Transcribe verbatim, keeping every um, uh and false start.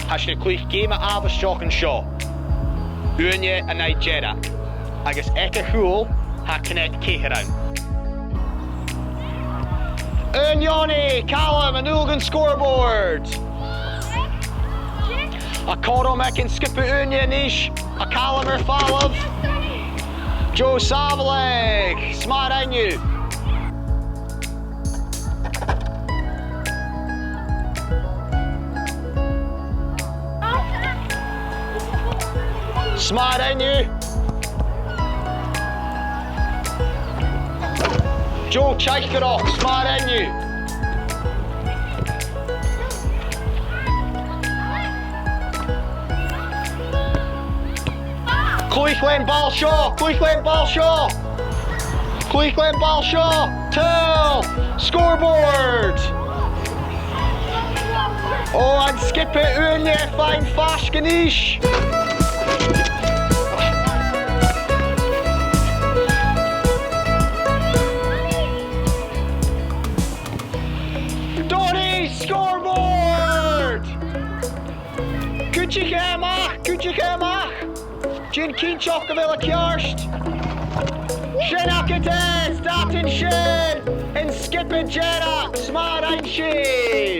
Tha sinn a' cluich geama àbhaisteach an seo. Ùine an aghaidh Dearg. Agus aig a' chùl, tha Connect ceithir ann. Aon-deonaidh, Calum, a-null gun scoreboard. Tha cothrom aig an sgioba Ùine a-nis, tha Calum air falbh. Joe Sàbhaileadh, 's math a rinn thu. 'S math a rinn thu. Joe Teachdaireachd, 's math a rinn thu. Cluich leam am ball seo, cluich leam am ball seo. Cluich leam am ball seo. Till. Scoreboard. Ò, an sgioba Ùine a' faighinn faisg a-nis. Donnie, scoreboard! Cuidichibh a-mach, cuidichibh a-mach! Dèan cinnteach gu bheil e ceart. Sin agad e, 's dòcha sin an sgioba Dearg, 's math a rinn sibh.